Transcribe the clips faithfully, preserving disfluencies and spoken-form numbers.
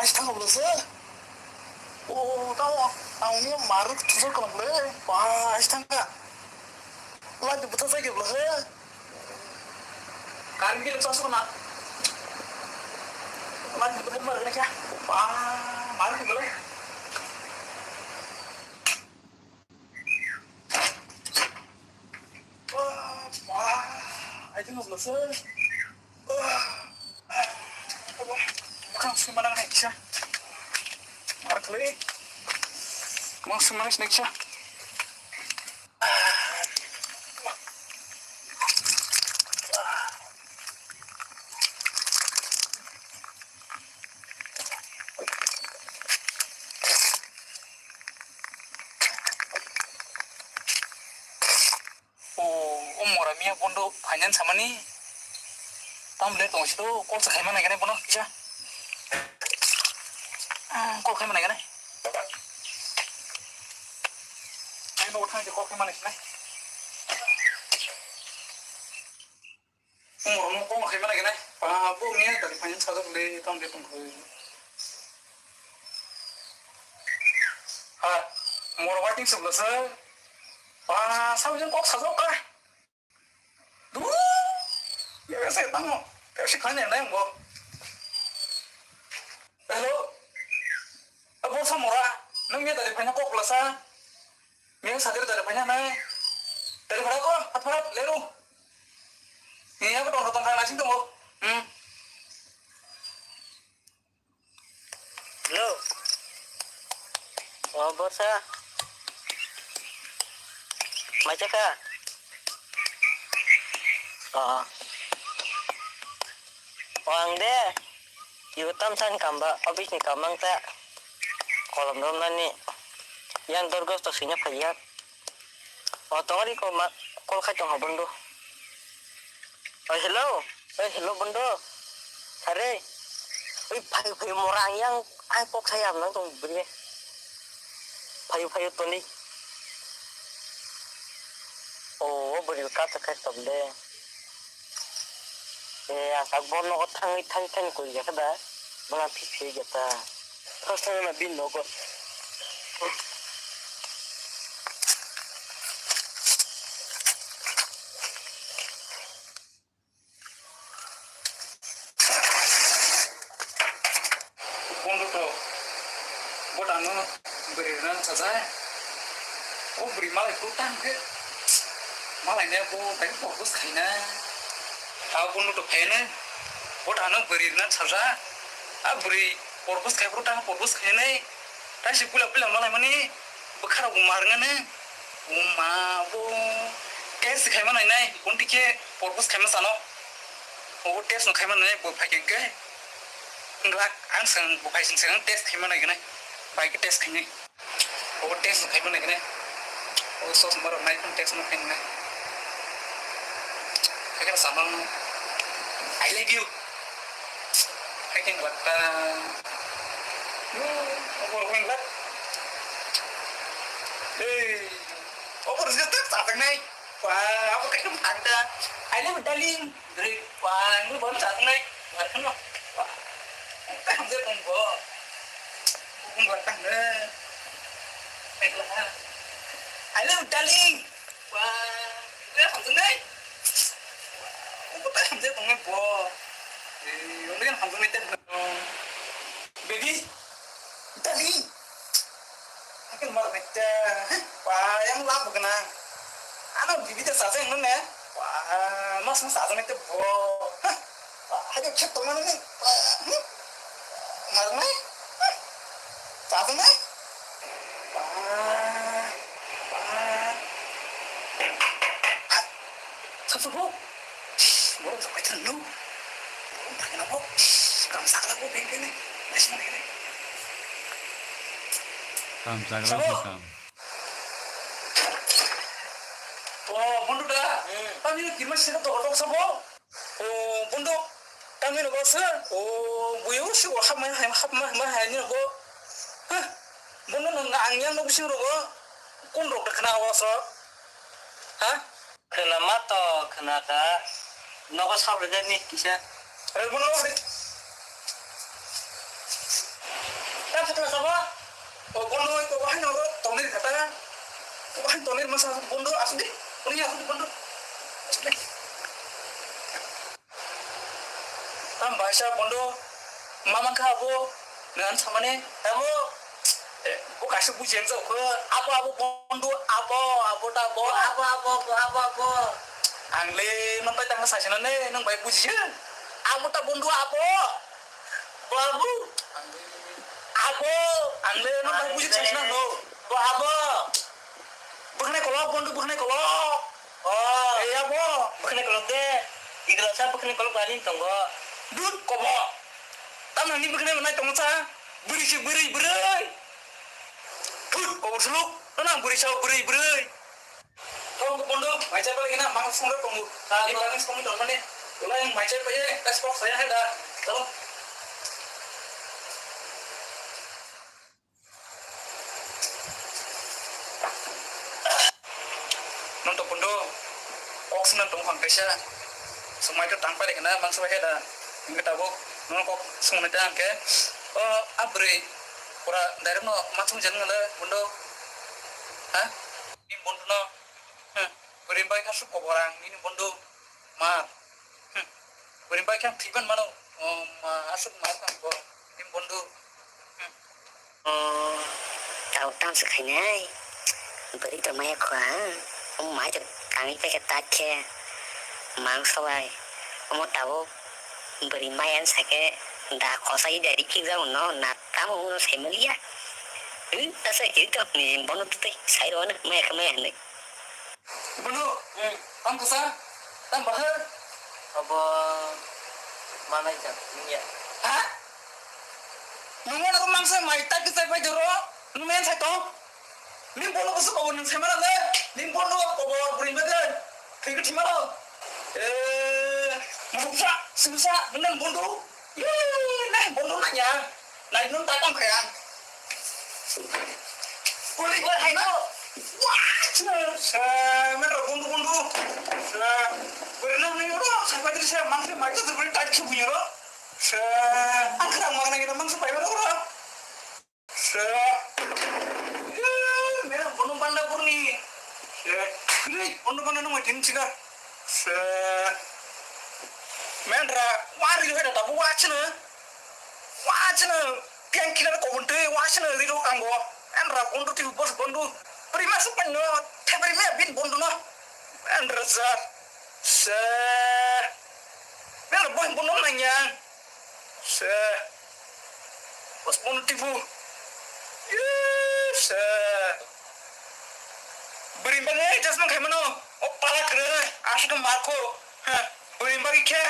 Ash thang bwlwsa. O, tamo ang ni maruk thujak kalam le. Ba, ash thang ka. Ladi buta sa ke bwlwsa. Karim ke sa sona. Ladi buta mar ne kya. Ba, maruk bwlwsa. Ba, ba. Ai thang bwlwsa. Mwkhang sui manang nai kisa. Mwkhang sui manang nai kisa. O, o mora miya bondo finance samani. Tam le tong sito, call sa khaima nai gane bono kisa. Ah, call khaima nai gane. Ai no thang call khaima nai sinai. O mora mo call khaima nai gane. Pa bo miya tali finance sa le tam le tong kho. Ha, mora waiting sub la sa. Pa sa jeng kok sa jok ka. Du, ya, ya, saya tahu. Tapi si kanya nang bo. Hello. Abo sa mora. Nang ya dari banyak kok lasa. Yang sadar dari banyak nai. Dari berapa? Apa leru? Ini apa dong datang kan asing tuh? Hmm. Hello. O Borsa. Macha kha? O. O ang de. Yu tam san kamba, office ni kamang ta. Kolom rom nani. Yang dorgos to sini phaiya. O tongari ko ma, kol khai tong habon do. Oi, hello. Oi, hello, bondo. Sare. Oi, phayu, phayu, mora ang yang, ai, kok saya nang tong beri. Phayu, phayu, toni. Oh, beri ka ta khai tom de. Eh, ang tak bon no thang, thang, thang, koi ya kada. Mana phi, phi, ya ta. First time na bin no ko. Bondo to botano bwrwi rwna sajak. O bwrwi malai kuk tang khe malai ne bo bai propose khaina. A bondo to phaino botano bwrwi rwna sajak. A bwrwi propose khai bro tang propose khainai. Taisi puila puila malai mani bwkharok mar ngani. O ma bo test khaima nainai, kunti khe propose khaima sano. O test no khaima nainai bo phai khe ke. Glak ang sang bo phai sing sang test khaima nai gane. Bai khe test khainai. O test no khaima nai gane. O sos maro nai kun test no khainai. Khe samang I love you. Khe glak ta. Obo wng glak. Hey, obo rwjak tak sa tangnai. Wah, abo kaisa bwkhak da. I love you, darling. Dre, wah, ngi bon sa tangnai. Wah, kheno. Wah, ang tak hamjak tong bo. Ang wah tang ne. I love you, darling. Wah, ngi hamjak nai. Wah, ang tak hamjak tong bo. Eh, ang hamjak nai. Baby, darling. Akin mar mete, pa yang lap gana. Ano bibi ta sasa yang ne. Wah, mas mas sasa mete bo. Wah, ayo chet to mana ni. Mar mai. Sasa mai. Wah, wah. Sasa bo. Borok rok paithar no. Borok thangna bo. Kam sakla bo beng beng. Kam sakla bo kam. O, Bundu da. Hmm. Tami kirma sini to otok sabo. O, Bundu. Tami no basa. O, buyu si o hap mai hap mai mai ni go. Hah. Bundu no ang yang no bising rogo. Kun rok da khna o so. Hah. Khwna ma to khwna kha. Nogo sab rwjak ni kisa. Rwbo no. Ano tonir kata. Ano tonir masa bondo asli. Uni asli bondo. Asli. Tam baisa bondo. Mama kha abo. Nan samane. Abo. Eh, bo kaisa buji yang jauh ke. Abo, abo bondo. Abo, abo ta bo. Abo, abo, abo, abo, abo. Ang le nang bai tang sa sina ne, nang bai buji ya. Abo ta bondo abo. Bo abo. Abo. Ang le nang bai buji sa sina no. Bo abo. Bwkhanai kolok, bondo bwkhanai kolok. Oh. Eh, abo. Bwkhanai kolok de. Igla sa bwkhanai kolok baring tongo. Dut kobo. Tam nang ni bwkhanai manai tongo sa. Bwrwi se bwrwi bwrwi. Dut kobo suluk. Nang bwrwi sa bwrwi bwrwi. Tong bondo, mai chai pai na, mang sung tongo. Ni bang sung tong mane. Ulai mai chai pai, tas kok saya hai da. Tong. Nong to pundo, kok swnam tong phang kaisa. Swmai to tang pare kana, mang swbai da. Hingke tabuk, nong kok swngna ta hingke. O, a bwrwi, pura direct no ma thung jan ngala pundo. Ha? Ni pundo no. Hmm. Bwrwi bai kha suk kobor ang, nini pundo. Ma. Hmm. Bwrwi bai khe ang thwiban mano. Oh, ma, aswk ma kha bo. Ni bondo. Hmm. Oh, tao tang se khainai. Bwrwi to maya khwa. O mai to kangwi pai khe tak khe. Mang sawai. Omo tabuk bwrwi maya sa khe da khosai da rikik jao no na tamo uno sai maliya. Hmm, asa kiri to ni bono tutai sai ro na maya khe maya hinui. Bondo, hmm, tam kasa, tam bahar. Abo manai jang, niya. Ha? Nunggu nak mangsa mai tak kita pai doro, numen sai to. Ning bondo kusu kau nung sai mana le? Ning bondo kau bor bring bade. Kau ikut himaro. Eh, musa, susa, nung bondo. Ih, neh, bondo nanya. Nai nun takam kaya. Kuli kuli hai no. Wah, cina. Sa, men ro bundu bundu. Sa, beri nang ni ro. Sa, patri sa, mangsa mai tu beri tak chu bunyi ro. Sa, ang kena mang nang kita mangsa pai ro ro. Sa, ya, men bondo panda purni. Sa, kuli bondo panda nung mai tin chika. Sa, men ra, wari ro da bu wachna. Wachna, piang kila ko bunte, wachna ri ro kango. En ra bondo ti bos bondo. Pri mas panno, te pri me bin bondo no. En ra za. Se. Men ra boy bondo nanya. Se. Bos bondo ti bu. Ye, se. Beri bang, eh, jas mang khai mano. O pala kre, asuk marko. Ha, beri bang khe.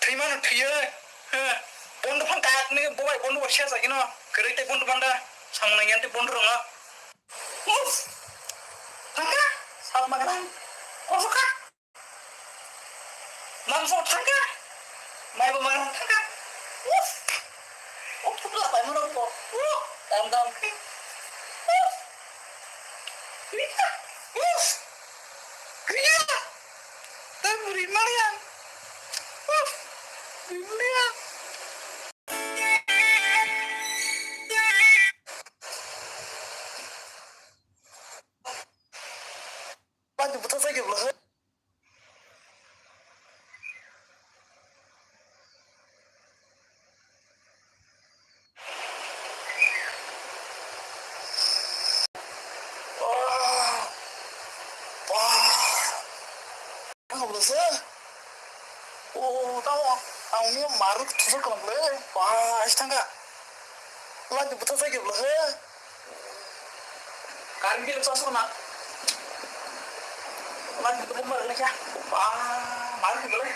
Thwi mano thwiyo. He. Bondo phan kayakni bobai bondo bo sesa gino. Kwrwi tei bondo phan da. Samung nangya tei bondo rwngno. Uf. Thangka. Sal magrang. Kosoka. Mangso thangka. Mai bo magrang thangka. Uf. Uf, thukla pai mano bo. Uf. Dam dam. Uf. Uf. Kriya. Tei bwrwi maliya. Uf. Bwrwi maliya. Bani buta sai kebla. Ang bolsa. O, tamo ang ni maruk thusuk kalam le. Ba, ais thangka. Lagi buta sai kebla he. Karim bill sa sukna. Lagi buta mar le kya. Ba, maruk kebla.